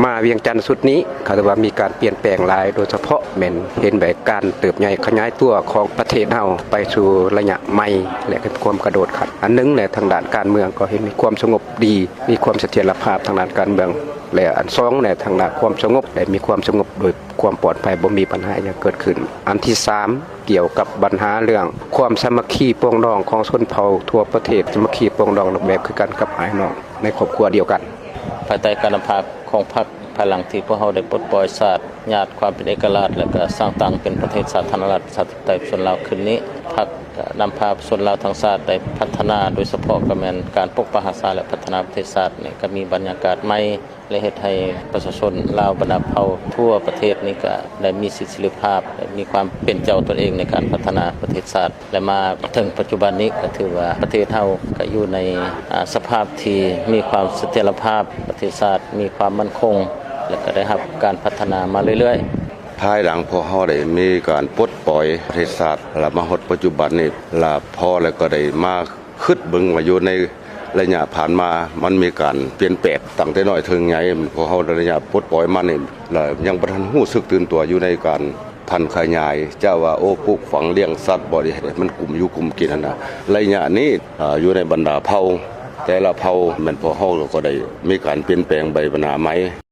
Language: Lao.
ມາວຽງຈັນຊຸດນີ້ ເຂົາຖືວ່າມີການປ່ຽນແປງຫຼາຍ ໂດຍສະເພາະແມ່ນເຫັນແບບການເຕີບໃຫຍ່ຂະຫຍາຍຕົວຂອງປະເທດເຮົາໄປສູ່ໄລຍະໃໝ່ ແລະ ເປັນຄວາມກະໂດດຂັ້ນອັນໜຶ່ງ ແລະ ທາງດ້ານການເມືອງກໍເຫັນມີຄວາມສະຫງົບດີ ມີຄວາມສະຖຽນລະພາບທາງດ້ານການເມືອງ ແລະ ອັນສອງ ແລະ ທາງດ້ານຄວາມສະຫງົບ ແລະ ມີຄວາມສະຫງົບໂດຍຄວາມປອດໄພ ບໍ່ມີບັນຫາຫຍັງເກີດຂຶ້ນ. ອັນທີສາມ ກ່ຽວກັບບັນຫາເລື່ອງຄວາມສາມັກຄີປອງດອງຂອງຊົນເຜົ່າທົ່ວປະເທດ ສາມັກຄີປອງດອງແບບຄືກັນກັບອ້າຍນ້ອງໃນຄອບຄົວດຽວກັນ. ພາຍໃຕ້ການນຳພາຂອງພັກ ພາຍຫຼັງທີ່ພວກເຮົາໄດ້ປົດປ່ອຍຊາດ ຍາດຄວາມເປັນເອກະລາດ ແລະ ກະສ້າງຕັ້ງເປັນປະເທດສາທາລະນະລັດ ປະຊາທິປະໄຕ ປະຊາຊົນລາວ ຄືນນີ້ ພັກນຳພາປະຊາຊົນລາວທັງຊາດໄດ້ພັດທະນາ ໂດຍສະເພາະກະແມ່ນການປົກປັກຮັກສາ ແລະ ພັດທະນາປະເທດຊາດນີ້ ກະມີບັນຍາກາດໃໝ່ ແລະ ເຮັດໃຫ້ປະຊາຊົນລາວບັນດາເຜົ່າທົ່ວປະເທດນີ້ກະໄດ້ມີສິດເສລີພາບ ແລະ ມີຄວາມເປັນເຈົ້າຕົນເອງໃນການພັດທະນາປະເທດຊາດ ແລະ ມາເຖິງປັດຈຸບັນນີ້ກະຖືວ່າປະເທດເຮົາກະຢູ່ໃນ ອາ ສະພາບທີ່ມີຄວາມສະຖຽນລະພາບ, ປະເທດຊາດມີຄວາມໝັ້ນຄົງ ແລະ ກະໄດ້ຮັບການພັດທະນາມາເລື້ອຍໆ. ພາຍຫຼັງພວກເຮົາໄດ້ມີການປົດປ່ອຍປະເທດຊາດ ລະມາຮອດປັດຈຸບັນນີ້ ລະພໍແລ້ວກໍໄດ້ມາຄິດເບິ່ງວ່າຢູ່ໃນໄລຍະຜ່ານມາ ມັນມີການປ່ຽນແປງຕັ້ງແຕ່ນ້ອຍເຖິງໃຫຍ່. ພວກເຮົາໄລຍະປົດປ່ອຍມານີ້ ລະຍັງບໍ່ທັນຮູ້ສຶກຕື່ນຕົວຢູ່ໃນການຜັນຂະຫຍາຍ ຈະວ່າ ໂອ້ ປູກຝັງລ້ຽງສັດບໍ ເຮັດໃຫ້ມັນກຸ້ມຢູ່ກຸ້ມກິນຫັ້ນນະ. ໄລຍະນີ້ ອາ ຢູ່ໃນບັນດາເຜົ່າ ແຕ່ລະເຜົ່າແມ່ນພວກເຮົາກໍໄດ້ມີການປ່ຽນແປງໄປບັນດາໃໝ່.